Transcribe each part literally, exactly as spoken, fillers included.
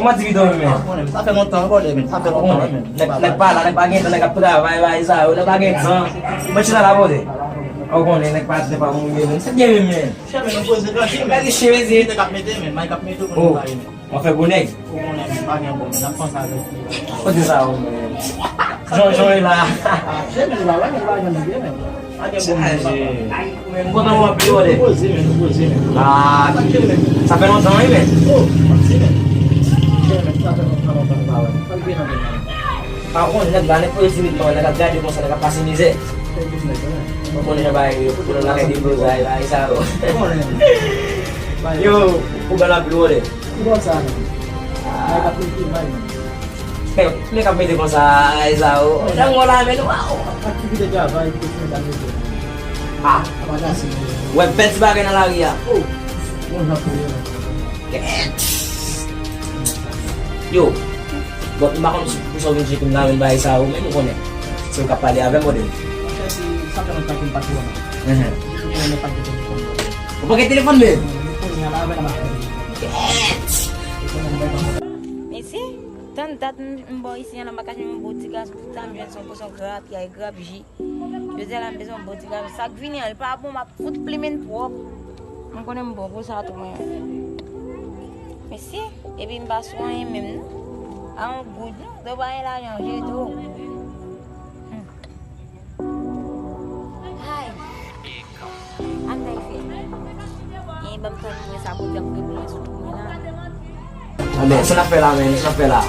Kòman ti pito menm? Sa fè lontan, brother, men. Sa fè lontan, men. Nèg, nèg pa la, nèg pa gen tan, nèg ap travay, bagay sa yo, nèg pa gen tan. Mwen chita la, brother. Ou konnen, nèg pa, nèg pa moun, men. Se byen, men. Chè, men, nou poze, tranquille, men. Gade chè, mesye. Nèg ap mete, men. Mike ap mete, ou konnen sa, men. Mwen fè gwo nèg. Ou konnen, men. Pa gen bon, men. N ap panse avèk li. Kote sa, ou, men? Jon, Jon e la. Chè, men, la, la, la, la, la, la, la. Chaje. M kontan wè w anpil, brother. Poze, men, poze, men. Ah, sa fè lontan, wi, men. Oh, pati, men. Chè, men, sa fè lontan, lontan, m pa wè. Pa l gen nan men. Pa konn, nèg la, nèg poze timidman, nèg ap gade konsa, nèg ap pase mizè. Ou konnen jan bagay yo, pou nou lakay deblozay, bagay sa yo. Yo, ou bèl anpil, brother. Ki bò sa, men? Bagay k ap mete, bagay, men. Men, men k ap mete konsa, ay sa yo. Jan mwen la, men, waw. Aktivite travay, ki fè nan mete. Ah. Apa dasi. Wè, bèl ti bagay nan lari a. Oh. Bon, jan pou yo. Kèt. Yo. Bon, m pa konn si pou sa w vin tcheke m la, men bagay sa yo, men ou konnen. Se ou k ap pale avè m, brother. Monchè, se, sa fè lontan ke m pa t wè w. Mhm. Depi pou mwen pa t gen telefòn, brother. Ou pa gen telefòn, men? Kounye a la, avè l, m ap pale. Kèt. Mesye, tann dat m, m bò isi an, m pa kache yon bon ti gason, tout sa m jwenn se yon pòsyon grapyay, grap ji. Jodi a la, m bezwen yon bon ti gason. Sa k vini an, li pa bon, m ap fout plimen pwòp. M konnen m bon pou sa tou, mwen. Mesye, epi m pa sou anyen menm, non. A yon goud, non. Dè w pa gen lajan, w jete w. Hmm. Hay. Ann bay fè. E ban m tann mwen sa Bondye ap regle sou tou mwen la. Anben, sa n ap fè la, men, sa n ap fè la.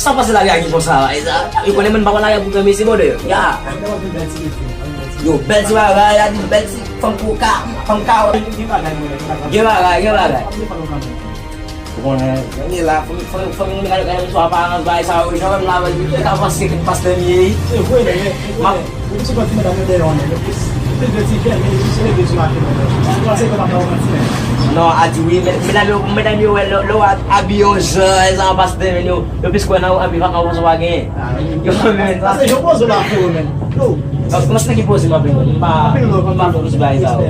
Sa pase lari a ki konsa, e sa, yo konnen mwen pa konn lari a pou granmesi, brother. Ya. Yo, bèl ti bagay, a di bèl ti fanm koka, fanm kawo. Gen bagay, gen bagay. Ou konnen, men la, fò, fò, fò nou gade, gade sou aparans bagay sa yo, jan menm la, men, li ka panse ke pastè m ye, wi. Se vre, men, men, men, men, ti kontinye nan mwen deyò, men, plis, plis de ti jèn, men, plis de ti maten, men, men, panse ke pa fè manti, men. Non, a di wi, men, medam yo, medam yo, wè, lè, lè w abiye yon jan, e sa, pastè, men, yo, yo plis kwè nan ou, anpi, vakan konsa w pa genyen. Yo, men, sa. Paske yo poze la, frè, men. Yo. Mwen se ki poze m anpil, men, m pa, m pa fè plis bagay sa yo.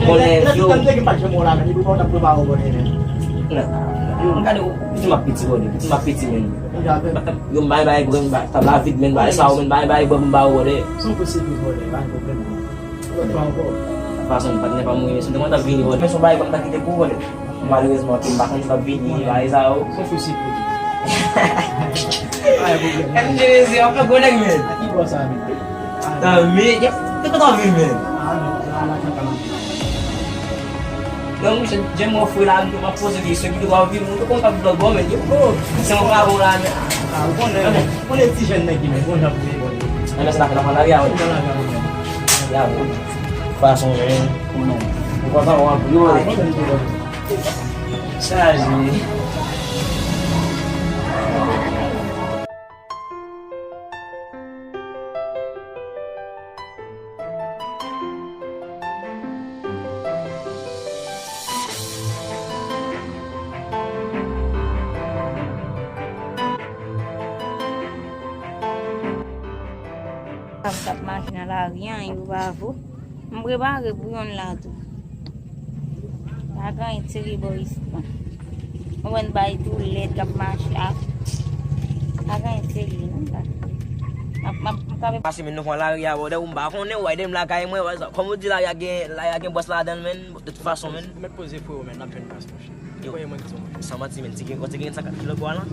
Konnen, yo. Lè, lè, lè, lè, lè, pa janm wè w la, men, epi pa w t ap prepare w, men. Non. Yo, m gade w, piti m ap piti, brother. Piti m ap piti, men. Yo, m bay, bay, bren, bay, tab la vid, men, bay, sa, men, bay, bay, bren, m ba w, brother. Se yon pwosedi, brother, pa gen pwoblèm, non. Brother. Pa ankò. Fason, patnè pa m, wi, men, si m te konn t ap vini, brother. Men, se yon bagay, m ta kite pou, brother. Malerezman, ke m pa konn t ap vini, bay, sa, yo. Se yon pwosedi. Pa gen pwoblèm. M J V C, w ap fè gwo nèg, men. A ki bò sa, men? Tan, men, yo, te kontan vin, men. Ah, non, la, la, la, la. Donk, monchè, Jemmy ofri la, m ap poze kesyon, ki dwa vin, ou te konn ap vlog, bon, men, yo, oh, se yon bravo la, men. Ah, ou konnen, ou konnen ti jèn nèg ki, men, bon, jan pou ye, bon. Nan sa n ap fè, n ap pran lari a, wi. Nan lari a, wi. Ya, bon. Fason, men, ou kontan, ou anpil, wi. Ah, kontan, wi. Chaje. Sa k ap mache nan lari an, yo pa vo. M prepare pou yonn la tou. Pa gen anyen serye bò isit, non. Mwen wè n bay tou lèd k ap mache a. Pa gen anyen serye, non, la. M ap, m ap, m ap. Pase, men nou pran lari a, brother, ou m pa konnen, ou ede m lakay mwen, wè sa. Kòm ou di, lari a gen, lari a gen bòs ladan l, men, de tout fason, men. Ou mèt poze, freo, men, n ap jwenn bòs, monchè. Yo, san manti, men, ti gen, ti gen san kat kilo pwa lan.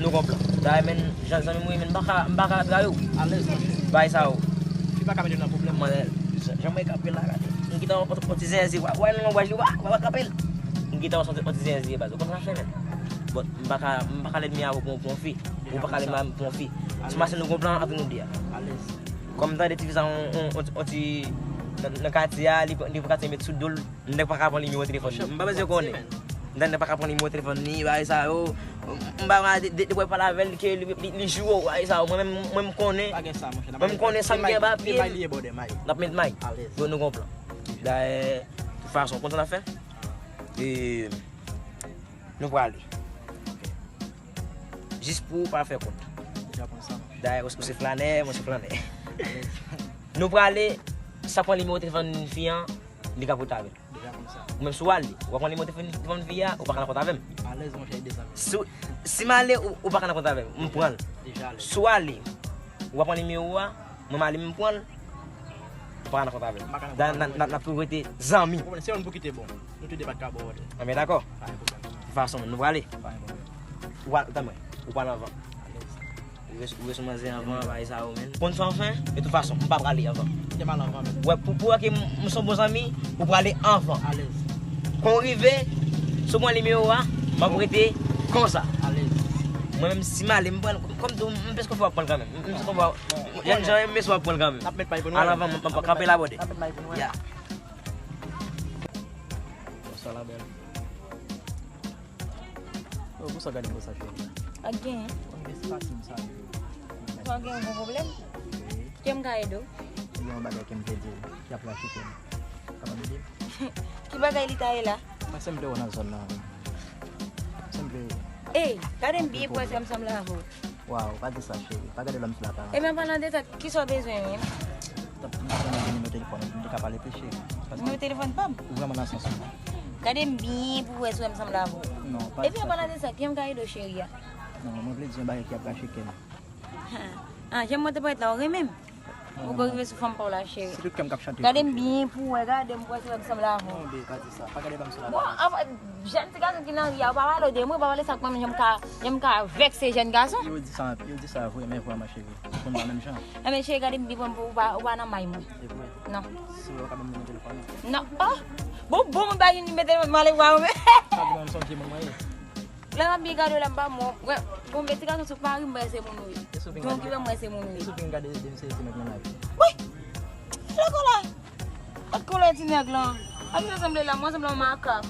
Nou gon plan. Dayè, men, jan zanmi mwen, men, m pa ka, m pa ka trayi w. Alèz, monchè. Bay sa yo. Fi pa ka mete w nan pwoblèm. Mwen, jan, jan mwen kanpe la, gade. M gentan wè yon ti zenzi, wè, wè, nan lanbwaj li, wè, wè, wè, kanpe l. M gentan wè yon ti zenzi, baz. Ou konn sa fè, men. Bon, m pa ka, m pa ka lènmi avè w pou, pou yon fi. Ou pa ka lènmi avè m pou yon fi. Si mache nou gon plan, antre nou de a. Alèz. Kòm m tande ti fi sa, on, on, on, on ti, nan, nan katye a, li, li pran katye met sou do l. Nèg pa ka pran nimewo telefòn li. M pa bezwen konnen. Nèg pa ka pran nimewo telefòn li, bagay sa yo. M pa de, de, de, pale avè l ke li, li, li joure w, bagay sa yo. Mwen menm, mwen m konnen. Mwen m konnen sa m gen pa pye m. N ap met may. Bon, nou gon plan. Dayè, tout fason, konn sa n ap fè? E, nou prale. Jis pou w pa fè kont. Dayè, ou se flanè, mwen se flanè. Nou prale, sa pran nimewo telefòn fi an, li ka pote avè l. Ou menm si w ale, w ap pran nimewo telefòn, telefòn fi a, ou pa ka nan kont avè m. Alèz, monchè, e de san. Si, si m ale, ou, ou pa ka nan kont avè m, m pran l. Deja alèz. Si w ale, w ap pran nimewo a, mwen m ale, m pran l, ou pa ka nan kont avè m. M pa ka nan kont avè m. N ap toujou rete zanmi. Ou konprann, se youn pou kite bon. Nou tou de pa t ka bon wòdè. Anben dakò. Pa gen pwoblèm. De tout fason, nou prale. Pa gen pwoblèm. Ou al, tann mwen, ou pral anvan. Alèz. Ou res-, ou res manzè anvan, bagay sa yo, menn. Konn sa w fè, de tout fason, m pa prale anvan. Kite m al anvan, menn. Wè, pou, pou wè ke m, m se yon bon zanmi, ou prale anvan. Alèz. Kon w rive, si w pran nimewo a, m ap rete konsa. Alèz. Mwen menm, si m ale, m pran l, kòm tou, m plis konfò ap pran l kanmenm. M plis konfò, jèn jan, m plis konfò ap pran l kanmenm. N ap met may pou nou wè. Al anvan, m, m ap kanpe la, bòde. N ap met may pou nou wè. Ya. Bonswa, la bèl. Oh, pou sa gade m konsa, cheri? Pa t genyen. Konn gen sitiyasyon sa yo. Sa w gen yon gwo pwoblèm? Wi. Kè m ka ede w? Gen yon bagay ke m vle di w, ki ap rache kè m. Kapab ede m? Ki bagay li ta ye la? Mwen se m vle w nan zòn nan. Se m vle. Ey, gade m byen pou wè si m sanble avè w. Waw, pa di sa, cheri. Pa gade lòm sou laparans. Ebyen, an palan de sa, kisa w bezwen menm? Tap, m bezwen nimewo telefòn ou, pou m te ka pale plis, cheri. Paske nimewo telefòn pa m? Ou vrèman nan sans ou. Gade m byen pou w wè si w wè m sanble avè w. Non, pa di sa, cheri. Ebyen, an palan de sa, kijan m ka ede w, cheri a? Non, mwen vle di yon bagay ki ap rache kè m. Ha. Ah, jan mwen te parèt la, ou renmen m? Ou poko rive sou fanm pa w la, cheri. Se tout kè m k ap chante. Gade m byen pou w wè, gade m pou w wè si w wè m sanble avè w. Non, babe, pa di sa. Pa gade lòm sou laparans. Bon, ap, jèn ti gason ki nan ri a, ou pa pale de mwen, ou pa pale sa k mwen, jan m ka, jan m ka vèkse jèn gason. Yo di sa, yo di sa vre, men vrèman, cheri. Ou konn mwen menm jan. Enben, cheri, gade m byen pou w pa, ou pa nan may mwen. Se vre? Non. Si w ka ban m nimewo telefòn ou. Non. Oh! Bon, bon, mwen pa gen nimewo telefòn, mwen ale wè w, men. Sa di mwen m sonje moun mwen ye. Lè m ap byen gade w la, m pa mò. Wè, bon, men ti gason sou Paris, m wè se moun ou ye. Donk, lè m wè se moun ou ye. Esou fin gade de m se ti nèg nan lavi. Wi! Lè kolè! Kot kolè ti nèg lan? A ki sa sanble la? Mwen sanble yon makak.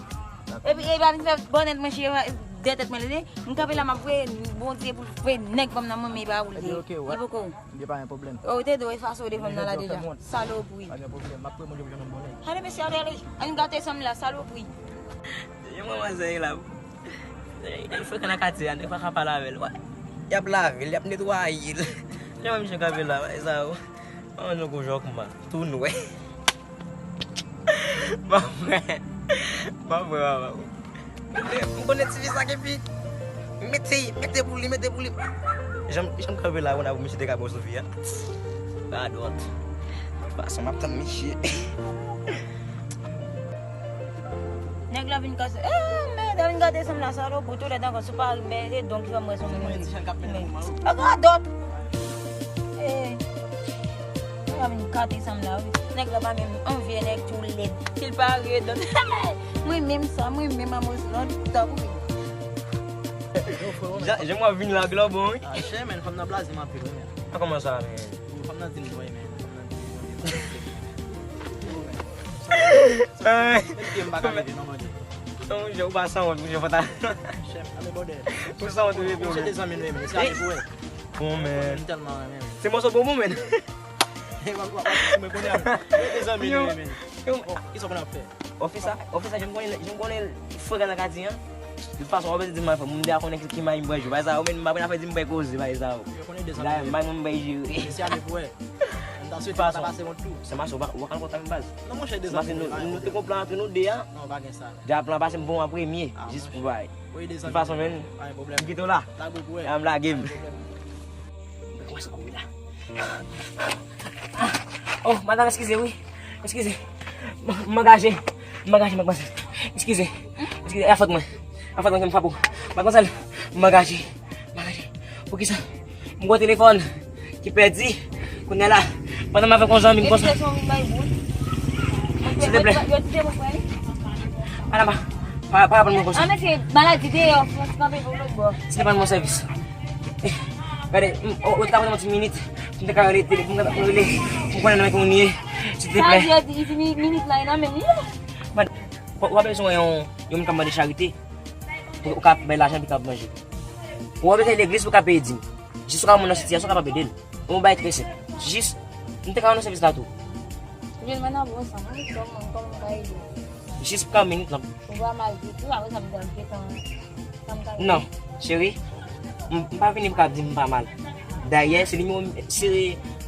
Epi, epi, a vin fè bònèt mwen chire dèyè tèt mwen, li di, m kanpe la, m ap voye Bondye pou l voye nèg ban m nan mwen, men e pa ou li ye. Li poko. Ebyen, pa gen pwoblèm. Oh, ou te dwe efase w devan m nan la deja. Salopri. Pa gen pwoblèm. M ap priye Bondye pou jwenn yon bon nèg. Ale, mesye, ale, ale. Ann gate sanm la, salopri. Yon manmzèl la. Li frekan nan katye a, nèg pa ka pale avè l. Wè. Y ap lave l, y ap netwaye l. Jan misye kanpe la, wè sa yo. Manman nou gon jòkman, tou nwè. Manman. Manman, manman. M konnen ti fi sa gen pi. Mete, mete pou li, mete pou li. Jan, jan m kanpe la, konn a pou misye te ka bon sou fi a. Radòt. Fason m ap tann misye. Nèg la vin kase. Eh, mèd, a vin gate sanm la, salopri, tou lèd ankò, sou Paris, men se donk ki fè m wè son moun. Radòt. Eh. Nèg la vin gate sanm la, wi. Nèg la pa menm anvi, nèg tou lèd. Si l pa red, mwen menm sa, mwen menm Amos Lord, tankou. Jan, jan mwen vin la, glò bon, wi. Ah, chè, men, fanm nan blaze m anpil, wi, men. A kòman sa, men? Fanm nan di m vre, men. Fanm nan di m vre. Menm pye m pa ka leve, non, Bondye. Non, monchè, ou pa sanwont, monchè, fò ta. Chè, ale bòdè. Ou sanwont, ou leve, ou se de zanmi nou ye, men. Se ale pou wè. Bon, men. M tèlman renmen. Se mòso bonbon, men. E, w ap, w ap, w ap, mwen konnen. Yo, de zanmi nou ye, men. Bon, kisa w konn ap fè? Ofisa, ofisa, jan m konnen, jan m konnen frekan nan katye an. De tout fason, w ap di m afè, moun deja konnen ki, ki may m pral jwe. Bagay sa yo, men, m pa konn afè di m pral koze, bagay sa yo. Yo konnen de zanmi nou ye. May mwen m pral jere. Se ale pou wè. M ta swete m ta pase wont tou. Se mache, ou pa, ou pa ka kontan m baz. Non, monchè, de zanmi nou ye, pa gen pwoblèm. Nou te gon plan antre nou de a. Non, pa gen sa. Deja plan pase m bon an premye, jis pou bay. Wi, de zanmi. De tout fason, men, m kite w la. Lage w pou wè. A, m lage m. Kòman sa kouri la? Oh, madanm, eskize, wi. Eskize. M, m angaje. M angaje, madmwazèl. Eskize. Eskize, e a fòt mwen. A fòt mwen ke m frape w. Madmwazèl, m angaje. M angaje. Poukisa? M gon telefòn ki pèdi. Kounye a la, pandan m avèk yon zanmi m konsa. Silteplè. Ala pa, pa, pa pran mwen konsa. Silteplè, ban mwen sèvis. Eh, gade, m, o, o, ta pran yon ti minit. M te ka rele tele, m te ka rele. M konnen nan men ki moun ye. Silteplè. Sa di, di minit la, nan men li. Mad, w, w ap bezwen yon, yon moun k ap mande charite. Pou w ka bay lajan epi k ap manje. Pou w ap bezwen legliz pou w ka peye dim. Jis ou ka wè moun nan sitiyasyon, w kapab ede l. Yon bagay trè senp. Jis, m te ka rann ou sèvis la tou. Jwenn mwen nan bon sans, wi, kòman, kòman m ka ede w? Jis pou ka minit lan. Ou pa mal ditou, apre sa m te ap gentan, sa m ka ede w? Non, cheri, m, m pa vini pou ka di m pa mal. Dayè, se nimewo m, se,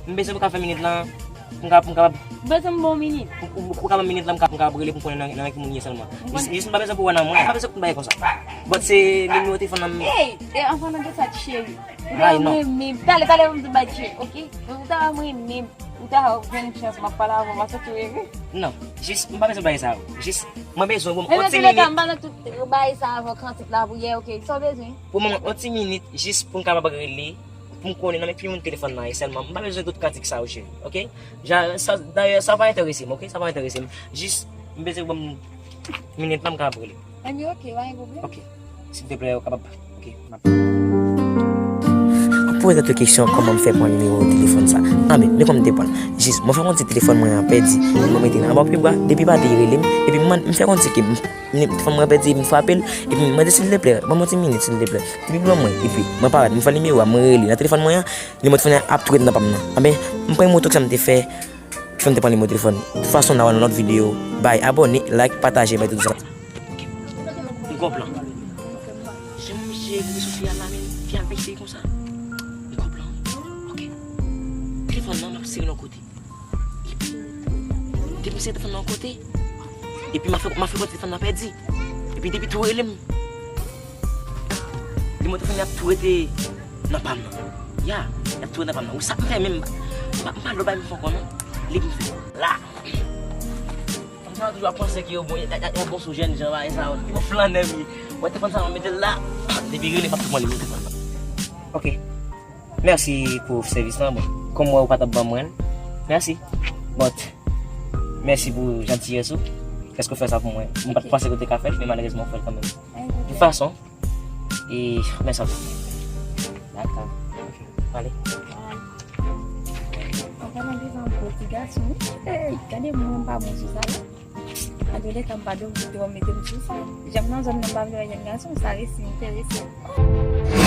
m bezwen pou ka fè minit lan, pou m ka, pou m kapab Ou bezwen m ba w minit? Ou, ou, ou ka ban m minit la, m ka, m ka ap rele pou m konnen nan, nan men ki moun ye sèlman. Jis, jis m pa bezwen pou wè nan mwen, m pa bezwen pou bagay konsa. But se nimewo telefòn nan m. Ey, e an palan de sa, cheri. Ou ta renmen m. Talè, talè, m di bay cheri, oke? Ou ta renmen m. Ou ta jwenn chans, m ap pale avè w, m a santi w ere. Non, jis, m pa bezwen bagay sa yo. Jis, mwen bezwen pou m on ti minit. M pa nan tout bagay sa avè w, kantik, lapriyè, oke? Sa w bezwen? Pou mwen, on ti minit, jis pou m kapab rele. Pou m konnen nan men ki moun telefòn nan ye sèlman. M pa bezwen tout kantik sa yo, cheri, oke? Ja, sa, dayè, sa pa enterese m, oke? Sa pa enterese m. Jis, m bezwen ban m minit la, m kapab rele. Anben, oke, pa gen pwoblèm. Oke. Silvouplè, ou kapab. Oke, m ap. Ou poze tèt ou kesyon, kòman m fè pran nimewo telefòn sa? Anben, men kòman m te pran l. Jis, mwen fè konn si telefòn mwen an pèdi. Mwen mete l anba pye bwa, depi maten li rele m, epi m, m fè konn si ke m, telefòn mwen pèdi, m frape l, epi m mande silvouplè, ban m yon ti minit, silvouplè. Depi pran mwen, epi mwen parèt, m fè nimewo a, mwen rele nan telefòn mwen an, nimewo telefòn an ap tou rete nan pa m nan. Anben, m pran nimewo tou sa m te fè, fè m te pran nimewo telefòn. Tout fason, n a wè nan lòt videyo. Bay, abòne, like, pataje, bay tout sa. M gon plan. Jan misye egri sou fi a la, men fi a veye konsa. M gon plan. Oke. Telefòn nan, m ap sere l yon kote. Epi, depi m sere telefòn nan yon kote, epi m a fè, m a fè konn telefòn nan pèdi. Epi depi tou rele m. Li montre fè m y ap tou rete nan pa m nan. Ya, y ap tou rete nan pa m nan. Ou sa m fè menm, m pa, m pa, m pa dwe bay m fè ankò non. Li m fè. La. Fanm sa yo toujou ap panse ke yo bon, y a, y a, y a bon sou jèn jan, bagay sa yo. Yo flannè wi. Wè telefòn sa yo mete l la. Depi rele m ap tou pran li telefòn nan. Oke. Mèsi pou sèvis lan. Bon, kòm m wè ou pa t ap ban mwen l, mèsi. But, mèsi pou jantiyès ou. Paske w fè sa pou mwen. Mwen pa t panse ke w te ka fè l, men malerezman w fè l kanmenm. De tout fason, e mèsi anpil. Dakò. Oke. Pale. An palan de yon gwo ti gason, wi. Ey, gade mwen, m pa bon sou sa la. Antouleka, m pa dwe kite w mete m sou sa. Jan m nan zòn nan, m pa vle wè jèn gason, sa resi enterese m.